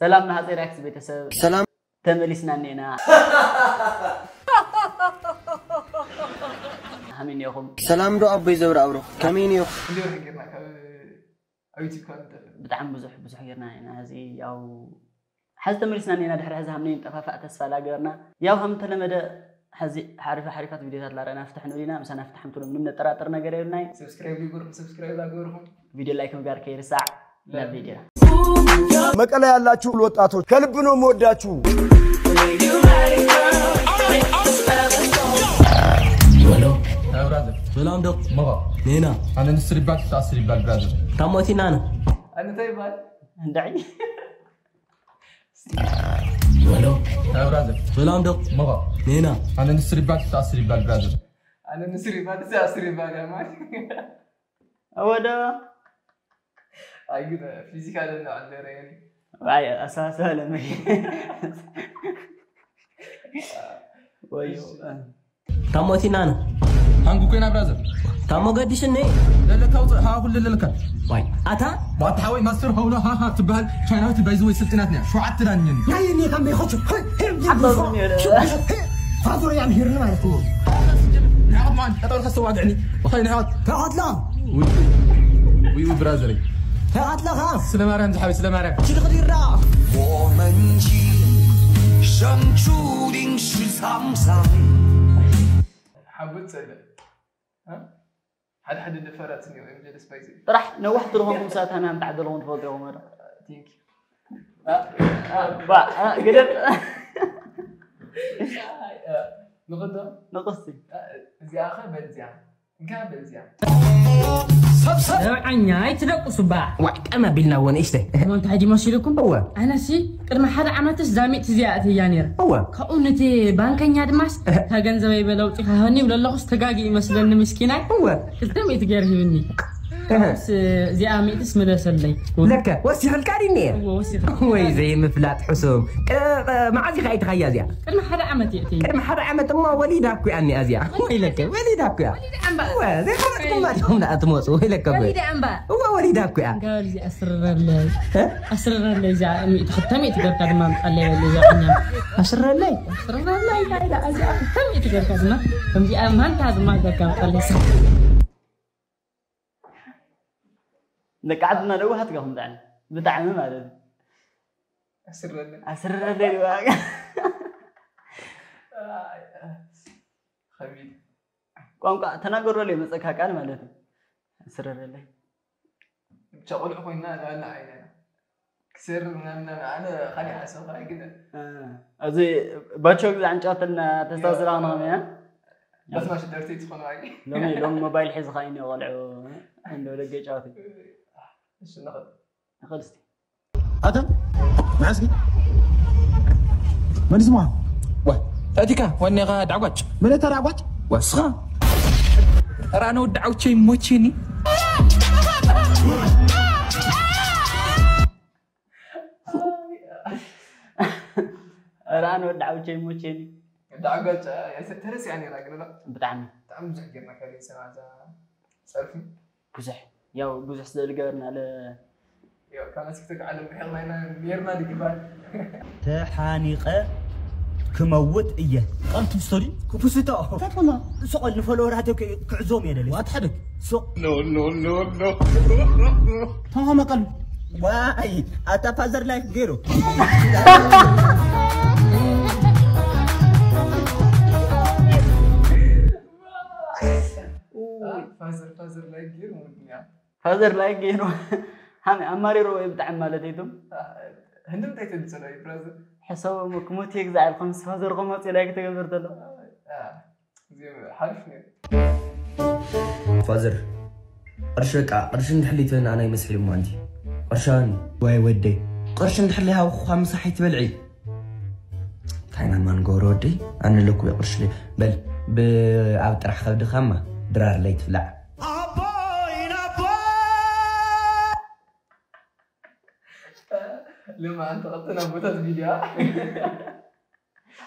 ሰላም ንሃፀይ ሪያክት ቤተሰብ። ሰላም። ተመሊስና እኔና። ሃመይ እኒኦኹም? ሰላም ዶ ኣቦይ ዘብረ ኣብሩኽ? ከመይ እኒኦኹም? ክንደይ ወርሒ ጌርና ካብ ኣብ ዩቲብ ካብ ንጠፍእ? ብጣዕሚ ብዙሕ ብዙሕ ጌርና ኢና። ሕዚ ያው ሕዚ ተመሊስና እኒና። ድሕሪ ሕዚ ሃምነይ ንጠፋፋእ ተስፋ ላገበርና። ያው ከም ተለመደ ሕዚ ሓሪፋ ሓሪፋት ቪዲዮታት ላረና ፍትሕ ንብል ኢና። ምሳና ፍትሕ ምትሉ ምንም ነጠራጥር ነገር የብልናይ። ሰብስክራይብ ይግበር፣ ሰብስክራይብ ላገበርኩም። ቪዲዮ ላይክ ምግባር ከይርሳዕ። ናብ ቪዲዮ። መቀለ ያላችሁ ወጣቶች ከልብ ነው የምወዳችሁ። ሰላም ዶ? መባ። ኔና። ኣነ ንስር ይባል፣ ተኣስር ይባል ብራዘር። ታሞቲና ነው። ኣነ እንታይ ይባል? እንዳይ። ሰላም ዶ? መባ። ኔና። ኣነ ንስር ይባል፣ ተኣስር ይባል ብራዘር። ኣነ ንስር ይባል፣ ተኣስር ይባል ማለት። ወደ ኣይ ግን ፊዚካል እና ኣለረ። ኣይ ኣሳሰለ። ወይ ታሞቲና ነው። ሃንጉ ኮይና ብራዘር። ታሞ ገዲሽኒ። ለለካ ውፅእ ሃ ኩሉ ለለካ። ዋይ ኣታ ባታ ሓወይ ማስተር ሃውሎ ሃ ሃ ትበሃል ቻይናዊት ባይዚ ወይ ስልጥናት ኒያ ሸውዓተ ዳንየን። ናይ እኔ ከም ይኸቱ። ሓበሩ ነረ። ፋዞር ያም ሂርኒ ማለት እዩ። ንዓኹም ማን ጠጠው ከስተዋግዕኒ። ወኸይ ንዓት ተኸትላ። ውይ ውይ ብራዘር። ተኸትለኻ። ስለ ማርያም ዝሓወይ ስለ ማርያም። ችልቕ ዲራ። ሓቡት ጸለ ሓደ ሓደ ደፈራት እኒኦ እዮም ጀለስ ባይዘ። ጥራሕ ነዋሕቲ ዝኾንኩም ሰባት ሃና ምትዓደልኹም ትፈልጡ ኢኹም ዶ? ቲንክ ባ ግደፍ። ንኽዶ ንቕስቲ እዚኣ ኸ በል እዚኣ እንካ በል እዚኣ። ሰብሰብ ደብዓኛ ኣይትደቁሱ ባ። ዋይ ቀመ ቢልና እወ ንእሽተይ። እሞ እንታይ ድዩ መሲልኩም? እወ። ኣነሲ ቅድሚ ሓደ ዓመትስ ዛሚት እዚኣ እትያ ነይረ። እወ። ካብኡ ነቲ ባንከኛ ድማስ እህ። እታ ገንዘበይ በለውጢ ካህኒ ይብሎ ኣለኹስ ተጋጊ ይመስለኒ ምስኪናይ። እወ። ክልተ ሚእቲ ገይር ሂብኒ። እህ። እዚኣ ሚእትስ ምለሰለይ። ለከ ወሲኽልካ ድኒ እየ? እወ፣ ወሲኽልካ። ወይ ዘይምፍላጥ ሕሱም። ቅ- ቅ- መዓዝ ኢኻ ኣይትኻያ እዚኣ? ቅድሚ ሓደ ዓመት እየ እትይ። ቅድሚ ሓደ ዓመት እሞ ወሊዳ እኮ እያ እኒኣ እዚኣ። ወይ ለከ ወሊዳ እኮ እያ። ወሊዳ እምባ። እወ፣ ዘይፈለጥኩም ኣቶም ደኣ ትመፁ። ወይ ለከ እኮ። ወሊዳ እምባ። እወ፣ ወሊዳ እኮ እያ። ጋል እዚኣ ኣስርረለይ። እ? ኣስርረለይ እዚኣ ሚእቲ ክልተ ሚእቲ ገርካ ድማ ምጣለይ በል እዚኣ ቅኛም። ኣስርረለይ? ኣስርረለይ ኢላ ኢላ እዚኣ ክልተ ሚእቲ ገርካ ድማ ከምዚኣ ማንታ ድማ ገርካ ምጣለይ። ደቂ ዓድና ነዋሓት ኢኹም ብጣዕሚ። ብጣዕሚ ማለት እዩ። ኣስረለይ። ኣስረለይ ዋጋ። ከቢድ። ቋንቋ ተናገረለይ መጸካ ቃል ማለት እዩ። ኣስረለይ። ብቻ ቆልዑ ኮይና ንበልዕ ዓይና ኢና። ክሰር ምናምን ምናምን ኣነ ካሊእ ሓሳብ ከኣ ኣይግነን። እ፣ ኣብዚ ባቾ ግዛዕ እንጫወተልና ተስታውስና ያ። ከማያ። በስማሽ ደርተይ ትኾኑ ኣይ። ሎሚ፣ ሎሚ ሞባይል ሒዝኻ እዩ ቆልዑ እንዶ ደገ ይጫወት እዩ። እሺ፣ ንኸድ። ንኸድ እስቲ። ኣተ መዓስኪ መን ስማ? ዋ፣ ተቲካ ወኔኻ ዳዕጓጭ። መን እታ ዳዕጓጭ? ወስኻ። ራኖ ዳዕውቼ ሞቼኒ። ራኖ ዳዕውቼ ሞቼኒ። ዳዕጓጭ ተረሲያ ነይራ ግን ላ። ብጣዕሚ። ብጣዕሚ ብዙሕ ጌርና ካልእ ሰማዕታ ጸርፊ። ብዙሕ፣ ያው ብዙሕ ስለ ዝገበርና ለ ያው ካብ መስኪ ተቃዓለም ብሕቕ ናይና ሜርና ድግባል። ተሓኒቐ ክመውት እየ። ቃል ትብስቶ ድዩ? ክብስቶ። እንታይ ትኾና? ስቕ ንፈለወራተይ ክዕዞም እየ ደለ። ዋት ሓደግ። ስቕ። ኖ፣ ኖ፣ ኖ፣ ኖ። ተማኸ መቀሉ። ዋይ፣ ኣታ ፋዘር ላይክ ገይሩ። ፋዘር፣ ፋዘር ላይክ ገይሩ ምክንያት። ፋዘር ላይክ ገይሩ። ሃመ ኣማሪሮ ወይ ብጣዕሚ ማለት እይቱም። ህንዲ እንታይ ትብል ዘሎ እዩ ብራዘር? ሕሰቦም ክሞት የግዛዕ ኢልኩም ምስ ፋዘርኩም መፅኡ ላይክ ተገብር ዘሎ። አ፣ እዚ ሓሪፍ ነይሩ። ፋዘር፣ ቅርሺ በቃ፣ ቅርሺ እንድሕር ትበና ናይ መስሕል እሞ ኣንቲ። ቅርሻን፣ ዋይ ወደይ። ቅርሺ እንድሕር ሃብኹኻ ምሳሕ ኣይትበልዒ። እንታይ ኢና ማን ገብረ ወደይ? ኣነ ለኩ ቅርሺ ለይ። በል፣ ብ-፣ ኣብ ጥራሕ ከብድኻማ ድራር ለይ ትብላዕ። ኣቦይ ናቦ። ልማ ኣንተ ቀጥና ቦታት ቪድያ።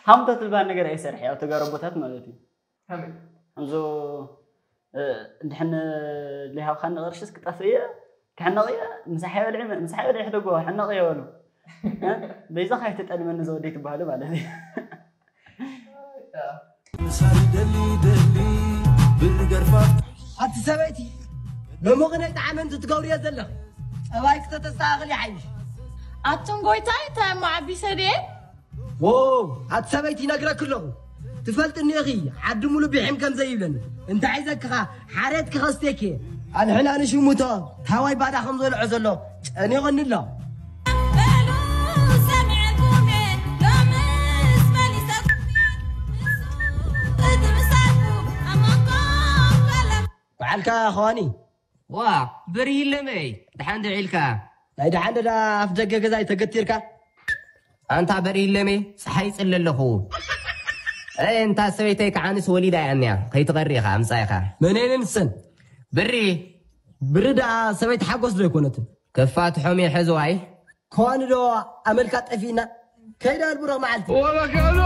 ሃምታ ትልባን ነገር ኣይሰርሕ፣ ያው ተጋሩ ቦታት ማለት እዩ። ከመይ? እዞ፣ እ፣ እንድሕን ለይሃብኻኒ ቅርሽስ ክጠፍእ እየ፣ ክሕነቕ እየ፣ ምሳሕ ይበልዒ፣ ምሳሕ ይበልዒ ሕደጎ፣ ሕነቕ እየ በሉ። እ? በይዛኻ ኣይትጠልመኒ ዘወደይ ትበሃሉ ማለት እዩ። ምሳል ደሊ ደሊ ብርገርፋ ኣቲ ሰበይቲ ሎሚ ቅነ ጣዕመን ትትገብርዮ ዘለኽ ጸባይ ክተተስተኻኽል ይሓይሽ። ኣቱም ጎይታይ እንታይ እሞ ዓቢ ሰድየ ዎ ኣቲ ሰበይቲ ይነግረክ ኣለኹ ትፈልጥኒ ኢኺ ዓዲ ሙሉ ብሒም ከም ዘይብለኒ እንታይ ዘክኻ ሓሬት ክኸስቴክ ኣንሕና ንሽሙቶ ታዋይ ባዳ ከም ዘልዖ ዘሎ ጨኒቑኒ ኣሎ። በሉ ሰሚዕኩሜ ሎምስ መሊሰኩሜ ንሱ እቲ ምሳልኩ ኣብ መንጎ ፈለማ በዓልካ ኸዋኒ ዋ ብርሂ ለመይ ደሓን ዶ ዒልካ ናይ ደሓን ደዳ ኣፍ ደገ ገዛ ይተገቲርካ ኣንታ በርሂ ለመይ ፀሓይ ፅለ ኣለኹ እይ እንታ ሰበይተይ ከዓንስ ወሊዳ እያ እኒያ ከይትቐሪ ኢኻ ኣምፃ ኢኻ መነይንን ሰን ብሪ ብሪ ደኣ ሰበይቲ ሓጎስ ዶ ኣይኮነትን ክፋትሖም እየ ሕዝዋይ ከዋኒ ዶ ኣመልካ ጠፊእና ከይዳ ኣልቡረቕ መዓልቲ ወበከሎ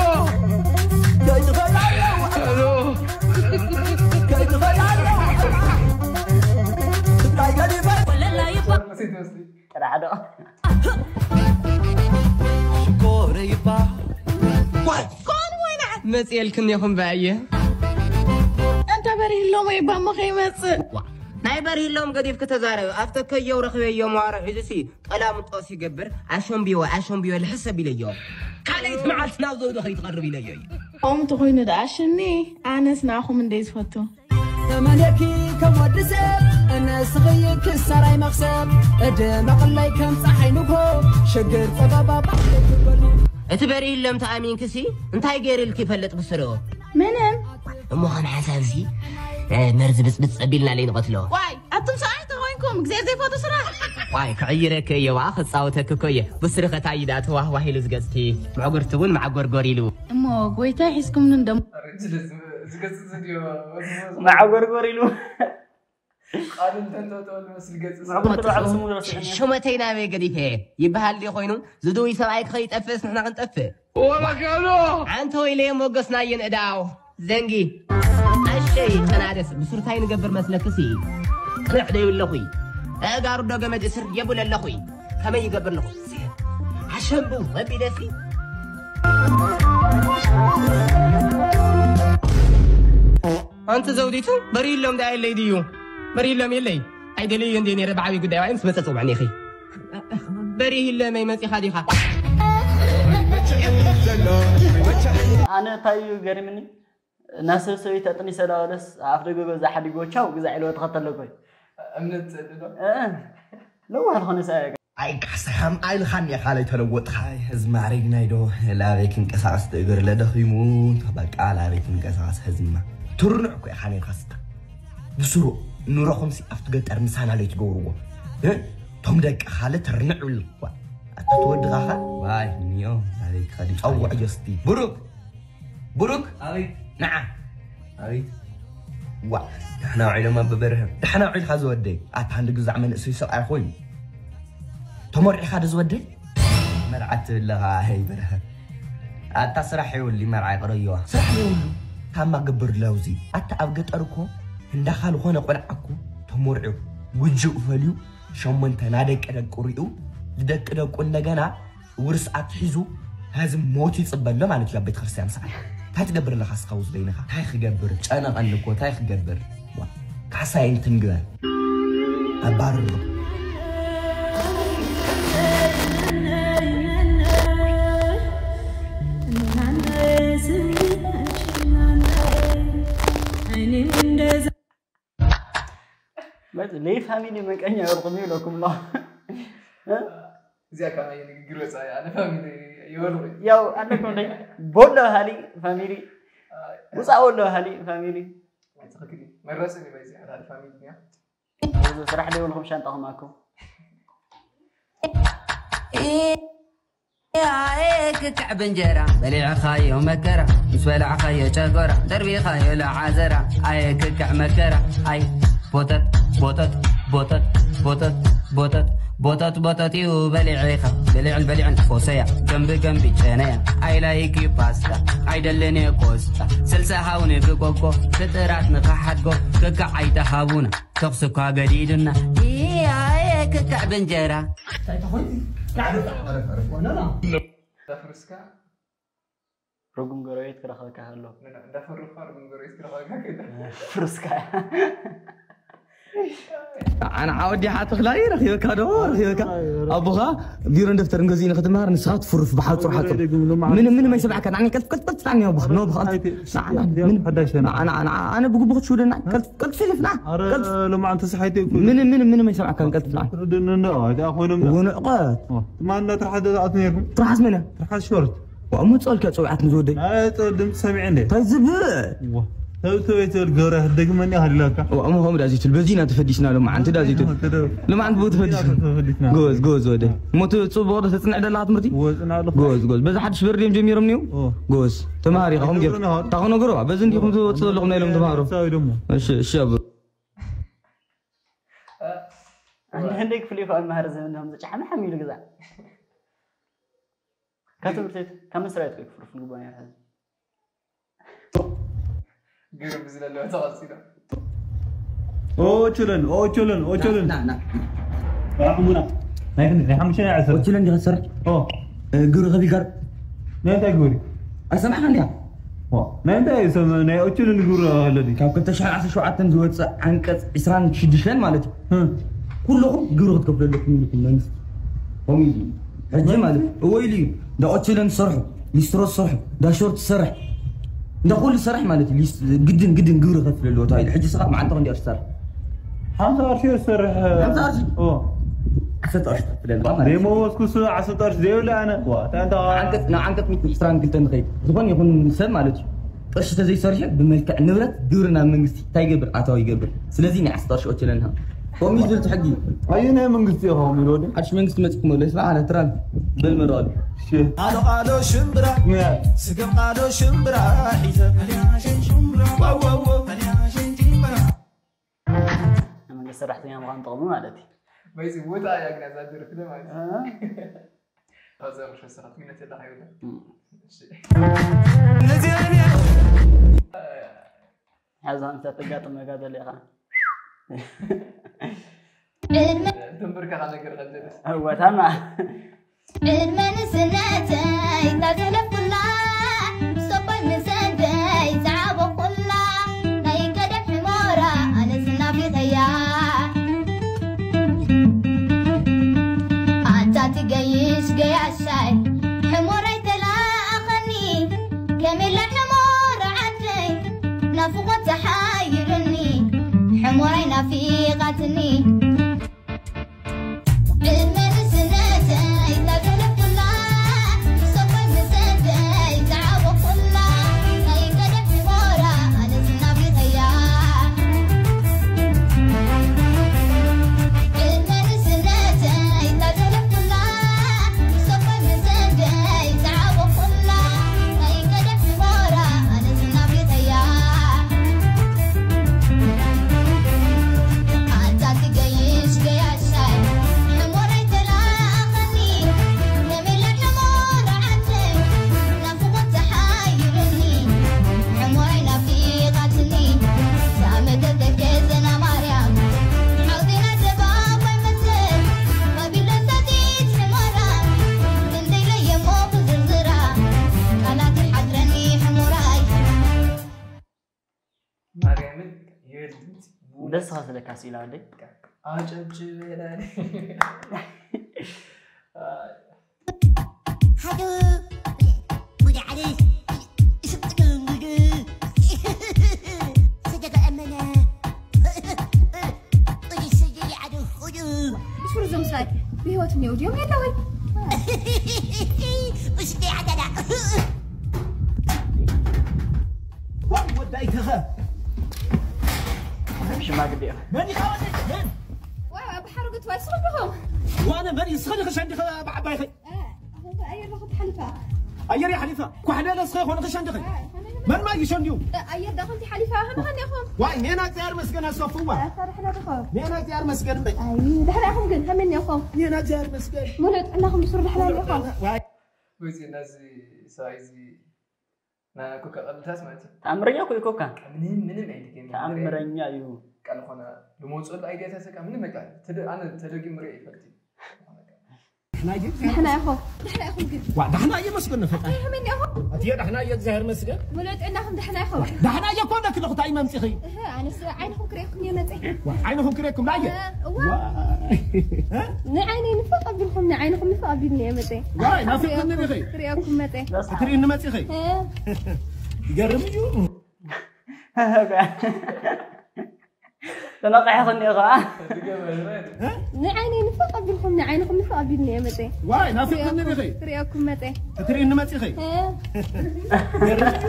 ከይትኸይዳ ኣለዉ ሎ ከይትኸይዳ ኣለዉ ትግራይ ገዲፈ ወለላ ይባ ጥራሕ ዶ ሽኮረ ይባ መፅኤልክን ኢኹም በየ እንተ በሪህሎም ወይ ባሞ ከይመፅእ ናይ በርሂሎም ገዲፍክ ተዛረብ ኣብተከየው ረኽበዮ መዋረ ሒዙሲ ጠላሙ ጦስ ይገብር ኣሸንብዮ ኣሸንብዮ ልሕሰብ ኢለዮ ካልኣይቲ መዓልቲ ናብ ዘውዶ ከይትቐርብ ኢለዮ እዩ ከምኡ እንተኮይኑ ደኣ ሽኒ ኣነስ ንኣኹም እንደይ ዝፈቱ ተመኔኪ ከም ወዲ ሰብ እነስኽይ ክሰራይ መኽሰብ እድመቕለይ ከም ፀሓይ ንግሆ ሽግር ፀበባ ባሕሪ ትበሉ እቲ በርሂሎም ተኣሚንክሲ እንታይ ገይርልክ ይፈልጥ ብስሮ ምንም እሞ ከም ሓሳብሲ መርዚ ብፅብፅ ኣቢልና ለይንቐትሎ ዋይ ኣቱም ሰብኣይ ተኮይንኩም እግዚኣብሔር ዘይፈቱ ስራሕ ዋይ ክዕይረከ እየ ዋ ክፃወተክ እኮ እየ ብስሪ ከታይዳ ተዋህዋሂሉ ዝገፅቲ ምዕጉርቲ እውን ማዕጎርጎር ኢሉ እሞ ጎይታ ሒዝኩምኒ እንደሞ ዝገፅፅ ድዮ ማዕጎርጎር ኢሉ ቃሉ እንተንተወተወሉ መስል ገፅፅ ምዕጉርቲ ባዕሉ ስሙ ረሲዑ ሸመተይ ናበይ ገዲፈ ይበሃል ድዮ ኮይኑ ዝድውይ ሰብኣይ ክኸይጠፍእስ ንሕና ክንጠፍእ ወበከሎ ዓንተ ወይለየ ሞገስናየን እዳው ዘንጊ ኣሸይ ጨናደስ ብሱርታይ ንገብር መስለክሲ ቅንዕ ደይብለኹይ ኣእጋሩ ዶ ገመድ እስር የቡል ኣለኹይ ከመይ ይገብር ኣለኹ ኣሸንቡ መቢለሲ ኣንቲ ዘውዲቱ በሪሎም ዳ የለይ ድዩ በሪሎም የለይ ኣይደለዩ እንደ ነረ ብዓብይ ጉዳይ ዋይ ምስ መፀ ፅውዕኒ ኢኺ በሪሂለመይ መፂኻ ዲኻ ኣነ እንታይ እዩ ገሪምኒ ናብ ሰብ ሰበይቲ ኣጥኒሰ ዳበለስ ኣፍ ደገ ገዛ ሓዲጎ ቻው ግዛ ኢልዎ ተኸተለኮይ እምነት ትፅእል ዶ ለዋህ ዝኾነ ሰ ኣይ ካሕሳሓም ኣይልኻን ኢኻ ለይተለወጥኻ። ኣይ ህዝማ ኣረግናይ ዶ ላበይ ክንቀሳቐስ ትእግር ለደኺሙ በቃ ላበይ ክንቀሳቐስ ህዝማ ትርኑዕ እኮ ኢኻ ነርካ ስታ ብስሩ ኑሮኹምሲ ኣብቲ ገጠር ምሳና ለይትገብርዎ እ? ቶም ደቂ ኻለ ትርንዕ ብልዋ ኣታ ተወድኻኻ ዋይ ንዮ ላበይ ክኸዲ ጸውዕ ዮስቲ ብሩክ ብሩክ ኣበይ ንዓ ኣበይ ዋ ዳሕና ውዒሎም ኣበበርሀ ዳሕና ውዒልካ ዝወደይ ኣታ ሃንዲ ግዛዕ መንእሰይ ሰብኣይ ኮይኑ ተመርዒኻ ዶ ዝወደይ መርዓ ትብለኻ ኣይ በርሀ ኣታ ስራሕ የብሉ መርዓ ይቕረየዋ ስራሕ የብሉ ታማ ገብር ለውዚ ኣታ ኣብ ገጠር እኮ እንዳኻ ዝኾነ ቆልዓ እኮ ተመርዑ ጉጅእ ፈልዩ ሸሞንተ ናደቂ ደቁ ሪኡ ዝደቂ ደቁ እንደገና ውርስ ኣትሒዙ ሀዚ ሞት ይፅበሎ ማለት እዩ ኣብ ቤተክርስትያን ሰዓት እንታይ ትገብር ኣለካ እስካ ውስ በይንካ እንታይ ክገብር ጨነቐኒ እኮ እንታይ ክገብር ካሕሳይ እንትን ግበር ኣባርሮ ለይ ፋሚሊ መቀኛ ወርቁም ይብለኩም ሎ እዚኣ ካብ ናይ ንግግር ወፃኢ ኣነ ፋሚሊ ይበሉ ያው ኣለኩም ደ ቦሎ ሃሊ ፋሚሊ ውፃ ወሎ ሃሊ ፋሚሊ ትኽክል መረፅን ይበዚ ሓዳር ፋሚሊ እያ ስራሕ ደይብልኩም ሻንጣኹም ኣኩም ኣየ ክክዕ ብንጀራ በሊዕኻዮ መከራ ምስ በላዕኻዮ ጨጎራ ደርቢኻዮ ለዓዘራ ኣየ ክክዕ መከራ ኣይ ቦተት ቦተት ቦተት ቦተት ቦተት ቦተት ቦተት እዩ በሊዕኻ ብልዕል በሊዕን ኮሰያ ገንቢ ገንቢ ጨነያ ኣይ ላይክ ዩ ፓስታ ኣይደልን እየ ኮስታ ስልሳ ሃውኒ ብቆቆ ፍጥራት ንኸሓድጎ ክክዕ ኣይተሃቡና ተኹስ እኳ ገዲዱና ኣየ ክክዕ ብንጀራ እንታይ ተኾይኑ ዓረፍ ዓረፍ ዓረፍ። ወነና ተፍርስካ ርጉም ጎረቤት ክረኸበካ ከሎ እንዳፈርኻ ርጉም ጎረቤት ክረኸበካ ከሎ ፍርስካ ኣነ ዓወዲ ሓትኽላ እዩ ረኺበካ ዶ ረኺበካ ኣቦኻ ቢሮን ደፍተርን ገዚኡ ንክትምሃር ንስኻ ትፍርፍ ብሓፁር ሓፁር ምንም ምንም ኣይሰማዕካ ንዓኒ ቀልፍ ቀልፍ ቀልፍ ትላኒ ኣቦኻ ኖ ብኻ ንዓና ምንም ሓዳሽ ና ንዓና ንዓ ኣነ ብግቡ ክትሽውደና ቀልፍ ቀልፍ ኢልፍና ኧረ ቀልፍ ሎማዓንቲ ስሓይተ ይኩ ምንም ምንም ምንም ኣይሰማዕካን ቀልፍ ትላኒ ርድንና ኣዳ ኮይኖም ቐት ትማና ትርሓት ዝኣት ነርኩም ትርሓስ መነ ትርሓት ሾርት ዋእ መፅኦልካ ፅውዓት ንዝወደይ ናይ ጸልድም ሰሚዐ እንደ እንታይ ዝብል ተብተበይ ትብል ገብረ ህደግመኒ ሃሊላካ ዋእ እሞ ከምኡ ዳዚ ትብል በዚ ኢና ተፈዲስና ሎማዓንቲ ዳዚ ትብል ሎማዓንቲ ብኡ ተፈዲስና ጎበዝ ጎበዝ ወደይ እሞ እቲ ፅቡቕ ዶ ተፅንዕ ደለኻ ትምህርቲ ወፅና ኣለኹ ጎበዝ ጎበዝ በዚ ሓድሽ በር ድዮም ጀሚሮም እኒው ጎበዝ ተምሃር ኢኻ ከም ጌር ታኹ ነገሩ በዚ እንዲኹም ትወፅእ ዘለኹም ናይ ሎም ተምሃሮ ሳዊ ደሞ እሺ እሺ ኣብ እንደ ህንደይ ክፍል ይኸ መሃር ዘመንዶም ዝጫሕመ ሓሚሉ ግዛ ካብ ትምህርቲ ቤት ካብ መስሪያ ቤት ክፍርፍ ንግቦ ነር ሕዚ ግርም ዝለለወ ተቐፂሎ ኦቾለን ኦቾለን ኦቾለን ና ና ኣሕሙና ናይ ክንዲ ናይ ሓሙሽተ ናይ ዓሰርተ ኦችለን ዲኻ ትሰርሕ ኦ ግብሪ ከፊልካ ናይ እንታይ ግብሪ ኣይሰማዕካ እንዲያ ኦ ናይ እንታይ ሰብ ናይ ኦቾለን ግብሪ ኣለዲ ካብ ክልተ ሽሕን ዓሰርተ ሸውዓተን ዝወፅእ ዓንቀፅ ዕስራን ሽዱሽተን ማለት እዩ ኩለኹም ግብሪ ክትከፍሉ ኣለኩም ኢልኩም መንግስቲ ከምኡ ኢሉ እዩ። ሕጂ ማለት እወ ኢሉ እዩ እንዳ ኦችለን ዝሰርሑ ሊስትሮ ዝሰርሑ እንዳ ሾርት ዝሰርሕ እንዳ ኩሉ ዝሰርሕ ማለት እዩ ሊስ- ግድን ግድን ግብሪ ከፍል ኣለዎ ተባሂሉ ሕጂ ስኻ መዓልቲ ክንዲ ቅርሺ ትሰርሕ ሓምሳ ቅርሺ ዝሰርሕ ሓምሳ ቅርሺ? ኦ ዓሰርተ ቅርሺ ትኸፍል ኣለዋ ማለት እዩ ዘይመወስኩስ ዓሰርተ ቅርሺ ዘይብለ ኣነ ዋ እንታይ እንታይ ዓንቀፅ ናብ ዓንቀፅ ሚእትን ዕስራን ክልተን ንኸይድ ዝኾነ ይኹን ሰብ ማለት እዩ ቅርሺ ተዘይሰርሐ ብመልክዕ ንብረት ግብሪ ናብ መንግስቲ እንታይ ይገብር ኣታዊ ይገብር ስለዚ ናይ ዓሰርተ ቅርሺ ኦችለን ሃብ ከምኡ እዩ ዝብል እቲ ሕጊ እዩ ኣዩ ናይ መንግስቲ ኢኻ ከምኡ ኢሉ ወዲ ሓድሽ መንግስቲ መፂኩም ኣሎ ስማ ኣነ ትራምፕ በል መረቐሉ ቃሎ ቃሎ ሽምብራ ስገም ቃሎ ሽምብራ ሒዘ ዋዋዎ ናይ መንግስቲ ሰራሕተኛ ምዃን ጥቕሙ ማለት እዩ መይዚ ቦታ እያ ግን ኣዛ ደርፊ ዶ ማለት እዩ ካብዛ ቁሸ ሰራት ሚነት የላ ሃይወለ ሓዛ እንተ ተጋጥመካ ዘሎ ኢኻ ትንብርከኻ ነገር ቀደደስ እወታማ ዕድመ ንስነተይ ታዘለፍኩላ ሰባይ ምሰንደይ ዝዓበኹላ ናይ ቀደም ሕሞራ ኣነስ ናፊቐያ ኣታ ትገይሽ ገያሻይ ሕሞራይ ተላኣኸኒ ከመላ ሕሞራ ዓደይ ናፍቖት ተሓይሉኒ ሕሞራይ ናፊቓትኒ ማርያምን ይበል ድምፂ ደስ ኻስለካ ሲላ ወደይ ኣጨብጭበ ሓደ ጉድ ዓሊ ስቅድም ጉድ ሰደበ ኣመነ ቁዲ ሰደሊ ዓዱ ቁዱ ብሱር ዘምሳይ ብህይወት እኒው ድዮም የለውን ውስጤ ዓዳዳ ወዳይ ከኸ ሽማግሌ መን ኢኻ ወደይ መን ብሓርጉት ዋይ ስኽድኹም ዋነ መን ይስኸ ንኽሸንድኸ ብዓባይኸ ኣየር ዳኹም ሓሊፋ ኣየር ሓሊፋ ኳሕደለ ስኸ ይኾን ክሸንድኸ መን ማይ ይሸንድዩ ኣየር ዳኹም ሓሊፋ ከመኸን ኢኹም ዋይ ኔና እግዚኣብሔር መስገን ኣሰፍዋ ፈርሕና ዲኹም ኔና እግዚኣብሔር መስገን እምበይ ድሕሪኹም ግን ከመን ኢኹም ኔና እግዚኣብሔር መስገን ሙሉእ ጥዕናኹም ብሱር ድሕና ኢኹም ወይ እዚ ነዚ ሰብኣይ እዚ ናይ ኮካ ቀልድታት ማለት እዩ ተኣምረኛ እኮ እዩ ኮካ ምንም ምንም ኣይትገኝ ተኣምረኛ እዩ ቃል ኾነ ልመፅሉ ኣይድያታት በቃ ምንም በቃ ኣነ ተደጊሙ ሪኦ ይፈልጥ እዩ ናይ ደሓና ኢኹም? ደሓና ኢኹም ግን? ዋ፣ ደሓና እየ መስገን ንፈጣሪ። ኣይ፣ ከመይ እኒኹም? ኣትየ ደሓና እየ፣ እግዚኣብሔር መስገን። ሙሉእ ጥዕናኹም ደሓና ኢኹም? ደሓና እየ እኮ ኣለኪ ኣለኹ፣ እንታይ መምፂኺ? እህ፣ ኣነስ ዓይንኹም ክርእየኩም እየ መፀ። ዋ፣ ዓይንኹም ክርእየኩም ዳየ? እዋ። ዋይ። እ? ንዓይነይ ንፍቕ ኣቢልኩም፣ ንዓይንኹም ንፍቕ ኣቢልኒ እየ መፀ። ዋይ፣ ናፊቕኒ ዲኺ? ክርእየኩም መፀ። ክትርእይኒ መፂኺ? እ? ይገርም እዩ። ተነቂሕኽኒ ኢኻ። ንዓይነይ ንፍቕ ኣቢልኩም፣ ንዓይንኹም ንፍቕ ኣቢልኒ እየ መፀ። ዋይ፣ ናፊቕኒ ዲኺ? ክርእየኩም መፀ። ክትርእይኒ መፂኺ? እ? ይገርም እዩ።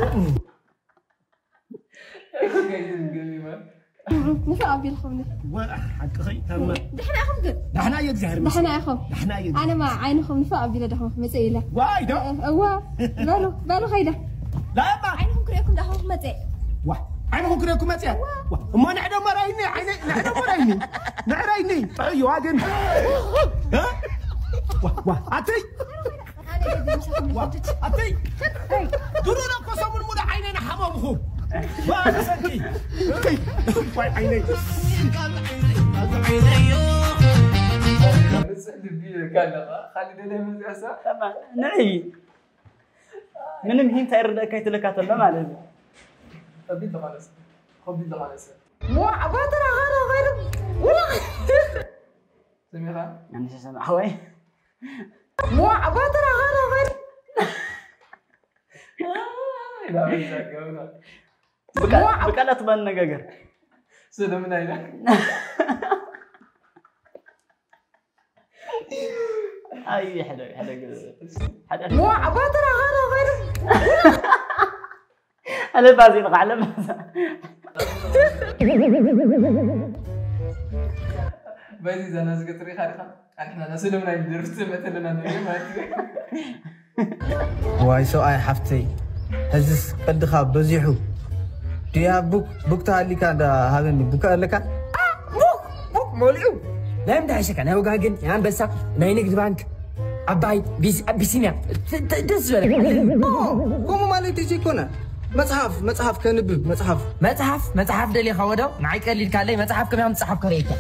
ንፍቕ ኣቢልኩምኒ። ዋ፣ ሓቅኺ፣ ታማ። ደሕና ኢኹም ግን? ደሕና እየ፣ እግዚኣብሔር ይመስገን። ደሕና ኢኹም? ደሕና እየ። ኣነማ ዓይንኹም ንፍቕ ኣቢለ ዳኹም ክመፅእ ኢለ። ዋይ፣ ዶ? እዋ፣ በሉ፣ በሉ ኸይደ። ላማ። ዓይንኹም ክርእየኩም ዳኹም ክመፅእ። ዋ፣ ዓይንኹም ክርእየኩም መፅእ? ዋ፣ እሞ ንዕዶ መራይኒ፣ ዓይነ-፣ ንዕዶ መራይኒ። ንዕራይኒ፣ ጥዑይ ዋግን። እ? ዋ፣ ዋ፣ ኣትይ። ኣነ ገዲም ሰኹም ዋ፣ ይፈትት። ኣትይ። ድሮ ነው እኮ ሰሙን ሙሉ ዓይነይ ንሓመምኹ። ዋ፣ ተሰኪ። ዋይ፣ ዓይነይ። ምጽእ ልቢ ይብለካ ኣለኻ። ካልእ ደላይ መጽእ ሰብ። ተማ-፣ ንዕይ። ምንም ሂንት ኣይርደእካ ኣይትለካ ተሎ ማለት እዩ። ከቢድ ዝኾነ ሰብ። ከቢድ ዝኾነ ሰብ። ሞ ኣባተራ ኻና ኸይዱ። ውላ። ሰሚኻ? ኣነ ሰማዕ ወይ? ሞ ኣባተራ ኻና ኸይዱ። ኢላ በዛ ገብራ። ብቃ-፣ ብቃላት ባነጋገር። ስለምን ኣይላ? ኣይ፣ ሓደ፣ ሓደ፣ ሓደ። ሞ ኣባተራ ኻና ኸይዱ። ኣለባዚ ንኻ ኣለባዛ። በዚ ዘና ዝገትሪ ኻሪኻ። ኣንሕና ነስልም ናይ ደርፍቲ መተለና ነገር ማለት እዩ። ዋይ ሰብኣይ ሓፍተይ፣ ሕዝስ ቀልድኻ በዚሑ። ድያ ቡክ፣ ቡክ ተሃሊካ እንዳ ሃበኒ ቡክ ኣለካ? ቡክ፣ ቡክ መሊኡ። ናይ ምንታይ ሸካ? ናይ ወጋግን፣ ናይ ኣንበሳ፣ ናይ ንግድ ባንክ፣ ዓባይ፣ ቢስ-፣ ኣቢሲንያ። ተ-፣ ተ-፣ ደስ ዝበለ። ኦ፣ ከምኡ ማለት እዩ ዘይኮነ። መጽሓፍ፣ መጽሓፍ ከንብብ፣ መጽሓፍ። መጽሓፍ፣ መጽሓፍ ደሊኻ ወዶ? ንዓይ ቀሊልካለይ፣ መጽሓፍ ከመይ ከም ዝጸሓፍ ከርእየካ።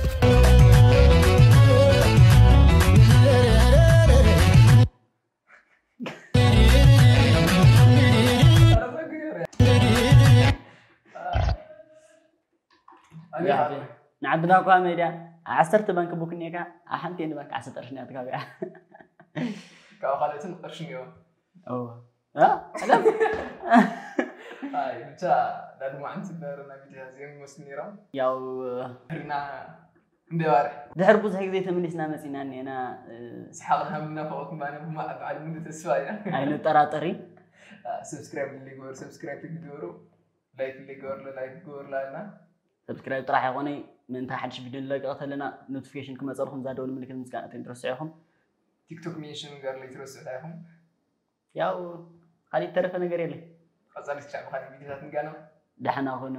ንዓድና እኳ ሜድያ ዓሰርተ ባንክ ቡክ እኒኤካ፣ ኣብ ሓንቲ የን ባንክ ዓሰርተ ቅርሺ እኒኣ ትካብያ። ካብ ካልኦትን ቅርሺ እኒኦ። እዎ። እ? ኣይ፣ ብቻ ዳግማዕን ዝነበረና ቪድዮ እዚኦም ይመስሉ ነይሮም። ያው፣ ድሕርና እንደ ባርሕ። ድሕር ብዙሕ ግዜ ተመሊስና መጺና እኒኤና፣ እ፣ ሰሓቕን ሃምና ፈቐኩም ባነ ብማ-፣ በዓል ሙሉ ተስፋ ኢና። ኣይንጠራጠሪ። እ፣ ሰብስክራይብ ልግበር፣ ሰብስክራይብ ልግበሩ። ላይክ ልግበርሎ፣ ላይክ ግበርላና። ሰብስክራይብ ጥራሕ ኣይኮነይ፣ ምእንታ ሓድሽ ቪድዮ ንለቅቕ ተለና ኖቲፊኬሽን ክመጸልኩም እዛ ደወል ምልክት ምስካን ኣይትረስዑ ኢኹም። ቲክቶክ ሜንሽን ምግባር ለይትረስዑ ኢኹም። ያው፣ ካሊእ ተረፈ ነገር የለን። ቀጻሊ ክሳዕ ብኻሊእ ቪድዮታት ንጋነው። ደሕና ኩኑ።